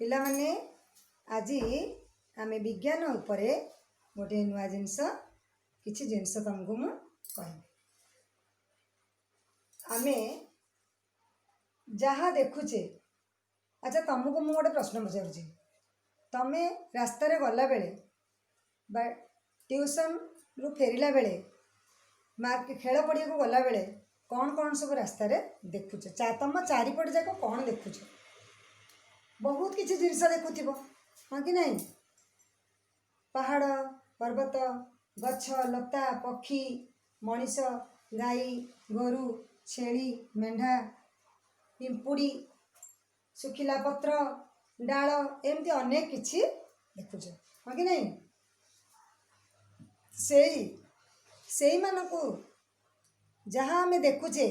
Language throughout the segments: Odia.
ପିଲାମାନେ, ଆଜି ଆମେ ବିଜ୍ଞାନ ଉପରେ ଗୋଟିଏ ନୂଆ ଜିନିଷ, କିଛି ଜିନିଷ ତୁମକୁ ମୁଁ କହିବି। ଆମେ ଯାହା ଦେଖୁଛେ, ଆଚ୍ଛା, ତୁମକୁ ମୁଁ ଗୋଟେ ପ୍ରଶ୍ନ ପଚାରୁଛି। ତମେ ରାସ୍ତାରେ ଗଲାବେଳେ ବା ଟ୍ୟୁସନ୍ରୁ ଫେରିଲା ବେଳେ, ଖେଳ ପଡ଼ିଆକୁ ଗଲାବେଳେ କ'ଣ କ'ଣ ସବୁ ରାସ୍ତାରେ ଦେଖୁଛ? ତମ ଚାରିପଟ ଯାକ କ'ଣ ଦେଖୁଛ? ବହୁତ କିଛି ଜିନିଷ ଦେଖୁଥିବ, ହଁ କି ନାହିଁ? ପାହାଡ଼, ପର୍ବତ, ଗଛ, ଲତା, ପକ୍ଷୀ, ମଣିଷ, ଗାଈ, ଗୋରୁ, ଛେଳି, ମେଣ୍ଢା, ପିମ୍ପୁଡ଼ି, ଶୁଖିଲା ପତ୍ର, ଡାଳ, ଏମିତି ଅନେକ କିଛି ଦେଖୁଛ, ହଁ କି ନାହିଁ? ସେଇମାନଙ୍କୁ ଯାହା ଆମେ ଦେଖୁଛେ,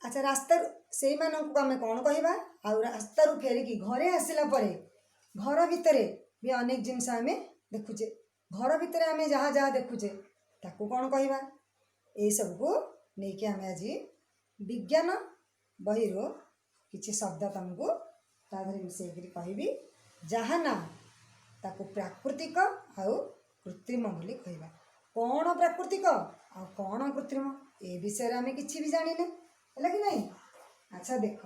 ଆଚ୍ଛା, ରାସ୍ତାରୁ ସେଇମାନଙ୍କୁ ଆମେ କ'ଣ କହିବା? ଆଉ ରାସ୍ତାରୁ ଫେରିକି ଘରେ ଆସିଲା ପରେ ଘର ଭିତରେ ବି ଅନେକ ଜିନିଷ ଆମେ ଦେଖୁଛେ। ଘର ଭିତରେ ଆମେ ଯାହା ଯାହା ଦେଖୁଛେ, ତାକୁ କ'ଣ କହିବା? ଏଇସବୁକୁ ନେଇକି ଆମେ ଆଜି ବିଜ୍ଞାନ ବହିରୁ କିଛି ଶବ୍ଦ ତୁମକୁ ତା ଦେହରେ ମିଶେଇକିରି କହିବି, ଯାହା ନା ତାକୁ ପ୍ରାକୃତିକ ଆଉ କୃତ୍ରିମ ବୋଲି କହିବା। କ'ଣ ପ୍ରାକୃତିକ ଆଉ କ'ଣ କୃତ୍ରିମ, ଏ ବିଷୟରେ ଆମେ କିଛି ବି ଜାଣିନେ, ହେଲା କି ନାହିଁ? ଆଚ୍ଛା, ଦେଖ,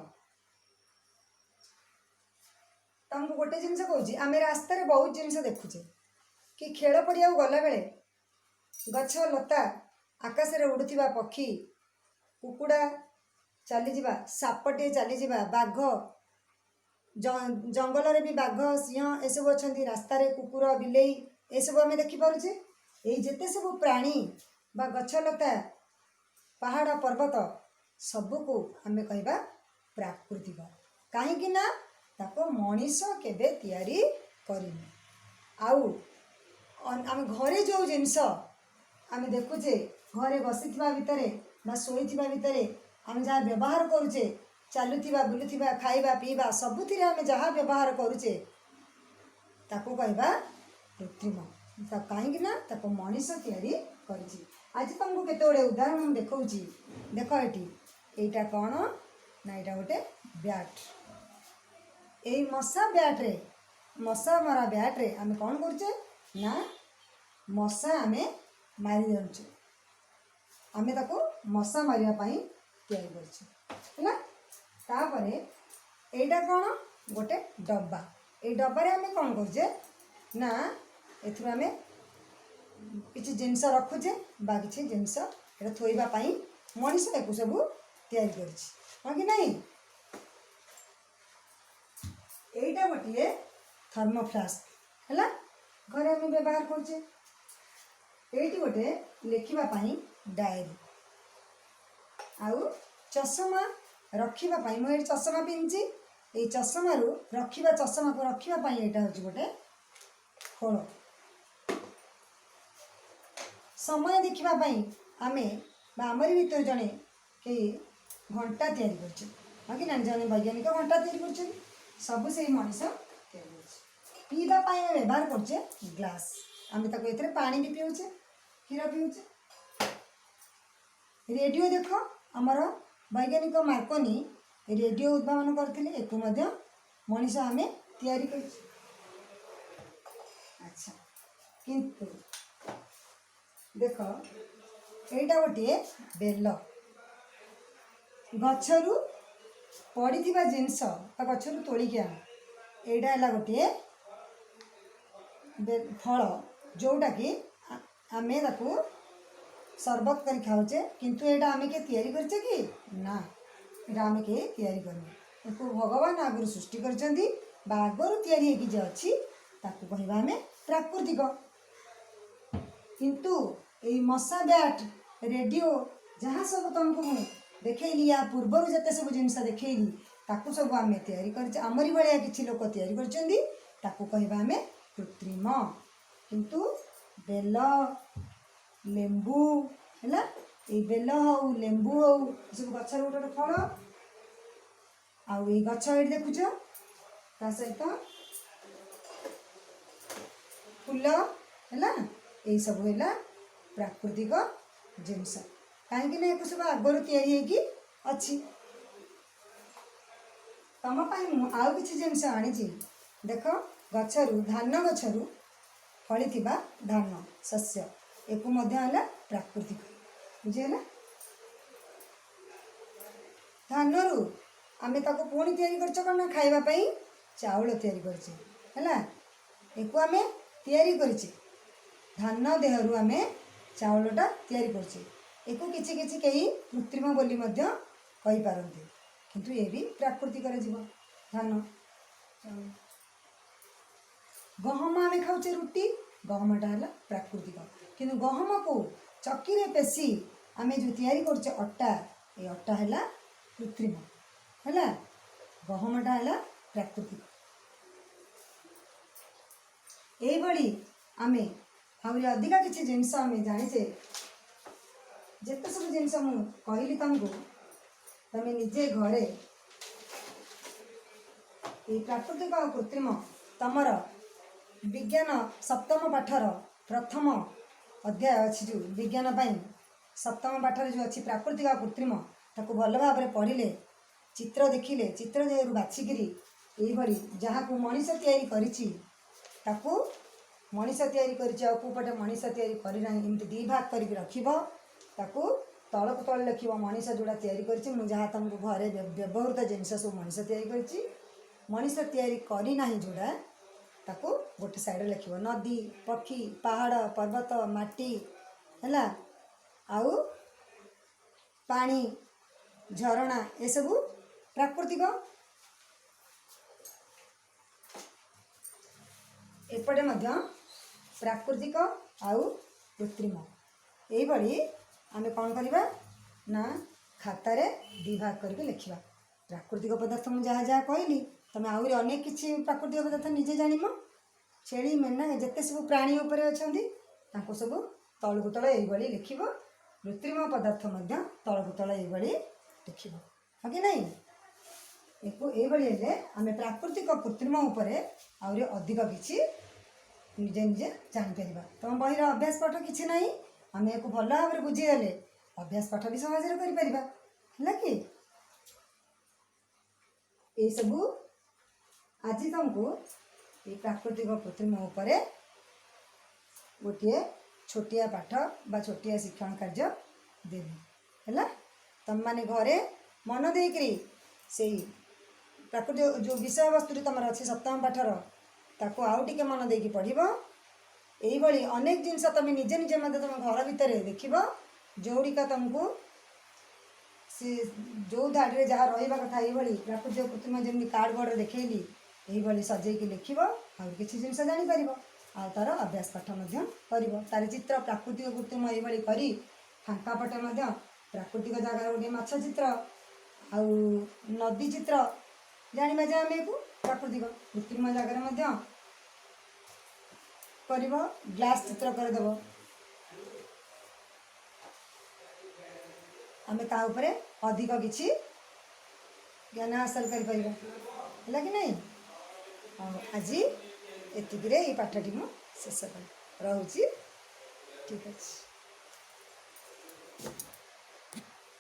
ତମକୁ ଗୋଟେ ଜିନିଷ କହୁଛି। ଆମେ ରାସ୍ତାରେ ବହୁତ ଜିନିଷ ଦେଖୁଛେ କି ଖେଳ ପଡ଼ିଆକୁ ଗଲାବେଳେ ଗଛ, ଲତା, ଆକାଶରେ ଉଡ଼ୁଥିବା ପକ୍ଷୀ, କୁକୁଡ଼ା ଚାଲିଯିବା, ସାପଟିଏ ଚାଲିଯିବା, ବାଘ, ଜଙ୍ଗଲରେ ବି ବାଘ, ସିଂହ ଏସବୁ ଅଛନ୍ତି, ରାସ୍ତାରେ କୁକୁର, ବିଲେଇ, ଏସବୁ ଆମେ ଦେଖିପାରୁଛେ। ଏଇ ଯେତେ ସବୁ ପ୍ରାଣୀ ବା ଗଛଲତା, ପାହାଡ଼, ପର୍ବତ, ସବୁକୁ ଆମେ କହିବା ପ୍ରାକୃତିକ। କାହିଁକି ନା ତାକୁ ମଣିଷ କେବେ ତିଆରି କରିନି। ଆଉ ଆମେ ଘରେ ଯେଉଁ ଜିନିଷ ଆମେ ଦେଖୁଛେ, ଘରେ ବସିଥିବା ଭିତରେ ବା ଶୋଇଥିବା ଭିତରେ ଆମେ ଯାହା ବ୍ୟବହାର କରୁଛେ, ଚାଲୁଥିବା, ବୁଲୁଥିବା, ଖାଇବା, ପିଇବା, ସବୁଥିରେ ଆମେ ଯାହା ବ୍ୟବହାର କରୁଛେ, ତାକୁ କହିବା କୃତ୍ରିମ। କାହିଁକି ନା ତାକୁ ମଣିଷ ତିଆରି କରିଛି। ଆଜି ତୁମକୁ କେତେ ଗୁଡ଼ିଏ ଉଦାହରଣ ମୁଁ ଦେଖାଉଛି। ଦେଖ ଏଠି, ଏଇଟା କ'ଣ ନା ଏଇଟା ଗୋଟେ ବ୍ୟାଟ୍। ଏଇ ମଶା ବ୍ୟାଟ୍ରେ, ମଶା ମରା ବ୍ୟାଟ୍ରେ ଆମେ କ'ଣ କରୁଛେ ନା ମଶା ଆମେ ମାରି ଦେଉଛେ। ଆମେ ତାକୁ ମଶା ମାରିବା ପାଇଁ ତିଆରି କରିଛେ, ହେଲା? ତାପରେ ଏଇଟା କ'ଣ? ଗୋଟେ ଡବା। ଏଇ ଡବାରେ ଆମେ କ'ଣ କରୁଛେ ନା ଏଥିରୁ ଆମେ କିଛି ଜିନିଷ ରଖୁଛେ ବା କିଛି ଜିନିଷ ଏଇଟା ଥୋଇବା ପାଇଁ ମଣିଷ ଏକୁ ସବୁ ତିଆରି କରିଛି, ହଁ କି ନାହିଁ? ଏଇଟା ଗୋଟିଏ ଥର୍ମୋଫ୍ଲାସ୍କ, ହେଲା? ଘରେ ଆମେ ବ୍ୟବହାର କରୁଛେ। ଏଇଠି ଗୋଟେ ଲେଖିବା ପାଇଁ ଡାଏରୀ ଆଉ ଚଷମା ରଖିବା ପାଇଁ। ମୁଁ ଏଇଠି ଚଷମା ପିନ୍ଧିଛି। ଏଇ ଚଷମାରୁ ରଖିବା, ଚଷମାକୁ ରଖିବା ପାଇଁ ଏଇଟା ହେଉଛି ଗୋଟେ ଖୋଳ। ସମୟ ଦେଖିବା ପାଇଁ ଆମେ ବା ଆମରି ଭିତରୁ ଜଣେ କେହି ଘଣ୍ଟା ତିଆରି କରିଛନ୍ତି, ହଁ କି ନା? ଜଣେ ବୈଜ୍ଞାନିକ ଘଣ୍ଟା ତିଆରି କରିଛନ୍ତି। ସବୁ ସେଇ ମଣିଷ ତିଆରି କରୁଛି। ପିଇବା ପାଇଁ ଆମେ ବ୍ୟବହାର କରୁଛେ ଗ୍ଲାସ୍। ଆମେ ତାକୁ ଏଥିରେ ପାଣି ବି ପିଉଛେ, କ୍ଷୀର ପିଉଛେ। ରେଡ଼ିଓ ଦେଖ, ଆମର ବୈଜ୍ଞାନିକ ମାର୍କୋନି ରେଡ଼ିଓ ଉଦ୍ଭାବନ କରିଥିଲେ। ଏକୁ ମଧ୍ୟ ମଣିଷ ଆମେ ତିଆରି କରିଛୁ। ଆଚ୍ଛା, କିନ୍ତୁ ଦେଖ, ଏଇଟା ଗୋଟିଏ ବେଲ। ଗଛରୁ ପଡ଼ିଥିବା ଜିନିଷ ବା ଗଛରୁ ତୋଳିକି ଆଣ। ଏଇଟା ହେଲା ଗୋଟିଏ ଫଳ, ଯେଉଁଟାକି ଆମେ ତାକୁ ସରବତ କରି ଖାଉଛେ। କିନ୍ତୁ ଏଇଟା ଆମେ କିଏ ତିଆରି କରିଛେ କି? ନା, ଏଇଟା ଆମେ କେହି ତିଆରି କରିନୁ। ଏକୁ ଭଗବାନ ଆଗରୁ ସୃଷ୍ଟି କରିଛନ୍ତି ବା ଆଗରୁ ତିଆରି ହେଇକି ଯେ ଅଛି, ତାକୁ କହିବା ଆମେ ପ୍ରାକୃତିକ। କିନ୍ତୁ ଏଇ ମଶା ବ୍ୟାଟ୍, ରେଡ଼ିଓ, ଯାହା ସବୁ ତୁମକୁ ମୁଁ ଦେଖେଇଲି, ୟା ପୂର୍ବରୁ ଯେତେ ସବୁ ଜିନିଷ ଦେଖେଇଲି, ତାକୁ ସବୁ ଆମେ ତିଆରି କରିଛେ, ଆମରି ଭଳିଆ କିଛି ଲୋକ ତିଆରି କରିଛନ୍ତି, ତାକୁ କହିବା ଆମେ କୃତ୍ରିମ। କିନ୍ତୁ ବେଲ, ଲେମ୍ବୁ, ହେଲା, ଏଇ ବେଲ ହଉ, ଲେମ୍ବୁ ହଉ, ଏସବୁ ଗଛର ଗୋଟେ ଗୋଟେ ଫଳ। ଆଉ ଏଇ ଗଛ ଏଇଠି ଦେଖୁଛ, ତା ସହିତ ଫୁଲ, ହେଲା, ଏଇସବୁ ହେଲା ପ୍ରାକୃତିକ ଜିନିଷ। କାହିଁକି ନା ଏକୁ ସବୁ ଆଗରୁ ତିଆରି ହେଇକି ଅଛି। ତମ ପାଇଁ ମୁଁ ଆଉ କିଛି ଜିନିଷ ଆଣିଛି। ଦେଖ, ଗଛରୁ, ଧାନ ଗଛରୁ ଫଳିଥିବା ଧାନ ଶସ୍ୟ, ଏକୁ ମଧ୍ୟ ହେଲା ପ୍ରାକୃତିକ। ବୁଝିହେଲା? ଧାନରୁ ଆମେ ତାକୁ ପୁଣି ତିଆରି କରିଛେ କ'ଣ ନା ଖାଇବା ପାଇଁ ଚାଉଳ ତିଆରି କରିଛେ। ହେଲା, ଏକୁ ଆମେ ତିଆରି କରିଛେ। ଧାନ ଦେହରୁ ଆମେ ଚାଉଳଟା ତିଆରି କରୁଛେ। ଏକୁ କିଛି କିଛି କେହି କୃତ୍ରିମ ବୋଲି ମଧ୍ୟ କହିପାରନ୍ତି, କିନ୍ତୁ ଏ ବି ପ୍ରାକୃତିକରେ ଯିବ ଧାନ ଚାଉଳ। ଗହମ ଆମେ ଖାଉଛେ ରୁଟି, ଗହମଟା ହେଲା ପ୍ରାକୃତିକ। କିନ୍ତୁ ଗହମକୁ ଚକିରେ ପେଶି ଆମେ ଯେଉଁ ତିଆରି କରୁଛେ ଅଟା, ଏ ଅଟା ହେଲା କୃତ୍ରିମ। ହେଲା, ଗହମଟା ହେଲା ପ୍ରାକୃତିକ। ଏଇଭଳି ଆମେ ଆହୁରି ଅଧିକା କିଛି ଜିନିଷ ଆମେ ଜାଣିଛେ। ଯେତେ ସବୁ ଜିନିଷ ମୁଁ କହିଲି ତମକୁ, ତମେ ନିଜେ ଘରେ ଏଇ ପ୍ରାକୃତିକ ଆଉ କୃତ୍ରିମ, ତମର ବିଜ୍ଞାନ ସପ୍ତମ ପାଠର ପ୍ରଥମ ଅଧ୍ୟାୟ ଅଛି ଯେଉଁ ବିଜ୍ଞାନ ପାଇଁ ସପ୍ତମ ପାଠରେ ଯେଉଁ ଅଛି ପ୍ରାକୃତିକ ଆଉ କୃତ୍ରିମ, ତାକୁ ଭଲ ଭାବରେ ପଢ଼ିଲେ, ଚିତ୍ର ଦେଖିଲେ, ଚିତ୍ର ଦେହରୁ ବାଛିକିରି ଏଇଭଳି ଯାହାକୁ ମଣିଷ ତିଆରି କରିଛି, ତାକୁ ମଣିଷ ତିଆରି କରିଛି ଆଉ କେଉଁ ପଟେ ମଣିଷ ତିଆରି କରିନାହିଁ, ଏମିତି ଦୁଇ ଭାଗ କରିକି ରଖିବ। ତାକୁ ତଳକୁ ତଳେ ଲେଖିବ ମଣିଷ ଯେଉଁଟା ତିଆରି କରିଛି। ମୁଁ ଯାହା ତୁମକୁ ଘରେ ବ୍ୟବହୃତ ଜିନିଷ ସବୁ ମଣିଷ ତିଆରି କରିଛି, ମଣିଷ ତିଆରି କରିନାହିଁ ଯେଉଁଟା, ତାକୁ ଗୋଟେ ସାଇଡ଼ରେ ଲେଖିବ। ନଦୀ, ପକ୍ଷୀ, ପାହାଡ଼, ପର୍ବତ, ମାଟି ହେଲା, ଆଉ ପାଣି, ଝରଣା, ଏସବୁ ପ୍ରାକୃତିକ। ଏପଟେ ମଧ୍ୟ ପ୍ରାକୃତିକ ଆଉ କୃତ୍ରିମ। ଏଇଭଳି ଆମେ କ'ଣ କରିବା ନା ଖାତାରେ ଦୁଇ ଭାଗ କରିକି ଲେଖିବା। ପ୍ରାକୃତିକ ପଦାର୍ଥ ମୁଁ ଯାହା ଯାହା କହିଲି, ତୁମେ ଆହୁରି ଅନେକ କିଛି ପ୍ରାକୃତିକ ପଦାର୍ଥ ନିଜେ ଜାଣିବ। ଛେଳି, ମେଣ୍ଢା, ଯେତେ ସବୁ ପ୍ରାଣୀ ଉପରେ ଅଛନ୍ତି, ତାଙ୍କୁ ସବୁ ତଳକୁ ତଳ ଏଇଭଳି ଲେଖିବ। କୃତ୍ରିମ ପଦାର୍ଥ ମଧ୍ୟ ତଳକୁ ତଳ ଏଇଭଳି ଲେଖିବ, ହଁ କି ନାହିଁ? ଏକୁ ଏଇଭଳି ହେଲେ ଆମେ ପ୍ରାକୃତିକ କୃତ୍ରିମ ଉପରେ ଆହୁରି ଅଧିକ କିଛି ନିଜେ ନିଜେ ଜାଣିପାରିବା। ତୁମ ବହିର ଅଭ୍ୟାସ ପାଠ କିଛି ନାହିଁ। ଆମେ ଏହାକୁ ଭଲ ଭାବରେ ବୁଝିଗଲେ ଅଭ୍ୟାସ ପାଠ ବି ସହଜରେ କରିପାରିବା। ହେଲା କି? ଏଇସବୁ ଆଜି ତୁମକୁ ଏଇ ପ୍ରାକୃତିକ କୃତ୍ରିମ ଉପରେ ଗୋଟିଏ ଛୋଟିଆ ପାଠ ବା ଛୋଟିଆ ଶିକ୍ଷଣ କାର୍ଯ୍ୟ ଦେବି। ହେଲା, ତୁମମାନେ ଘରେ ମନ ଦେଇକରି ସେଇ ପ୍ରାକୃତିକ ଯେଉଁ ବିଷୟବସ୍ତୁଟି ତୁମର ଅଛି ସପ୍ତମ ପାଠର, ତାକୁ ଆଉ ଟିକେ ମନ ଦେଇକି ପଢ଼ିବ। ଏଇଭଳି ଅନେକ ଜିନିଷ ତୁମେ ନିଜେ ନିଜେ ମଧ୍ୟ ତୁମ ଘର ଭିତରେ ଦେଖିବ, ଯେଉଁଗୁଡ଼ିକ ତୁମକୁ ସେ ଯେଉଁ ଧାଡ଼ିରେ ଯାହା ରହିବା କଥା, ଏଇଭଳି ପ୍ରାକୃତିକ କୃତ୍ରିମ ଯେମିତି କାର୍ଡ଼ବୋର୍ଡ଼ରେ ଦେଖେଇଲି, ଏଇଭଳି ସଜେଇକି ଲେଖିବ। ଆଉ କିଛି ଜିନିଷ ଜାଣିପାରିବ ଆଉ ତା'ର ଅଭ୍ୟାସ ପାଠ ମଧ୍ୟ କରିବ। ତାର ଚିତ୍ର ପ୍ରାକୃତିକ କୃତ୍ରିମ ଏଇଭଳି କରି ଫାଙ୍କା ପଟେ ମଧ୍ୟ ପ୍ରାକୃତିକ ଜାଗାରେ ଗୋଟିଏ ମାଛ ଚିତ୍ର ଆଉ ନଦୀ ଚିତ୍ର, ଜାଣିବା ଯେ ଆମେ ଏକୁ ପ୍ରାକୃତିକ। କୃତ୍ରିମ ଜାଗାରେ ମଧ୍ୟ କରିବ, ଗ୍ଲାସ୍ ଚିତ୍ର କରିଦେବ। ଆମେ ତା ଉପରେ ଅଧିକ କିଛି ଜ୍ଞାନ ହାସଲ କରିପାରିବା। ହେଲା କି ନାହିଁ? ଆଉ ଆଜି ଏତିକିରେ ଏଇ ପାଠଟି ମୁଁ ଶେଷ କଲି। ରହୁଛି, ଠିକ୍ ଅଛି।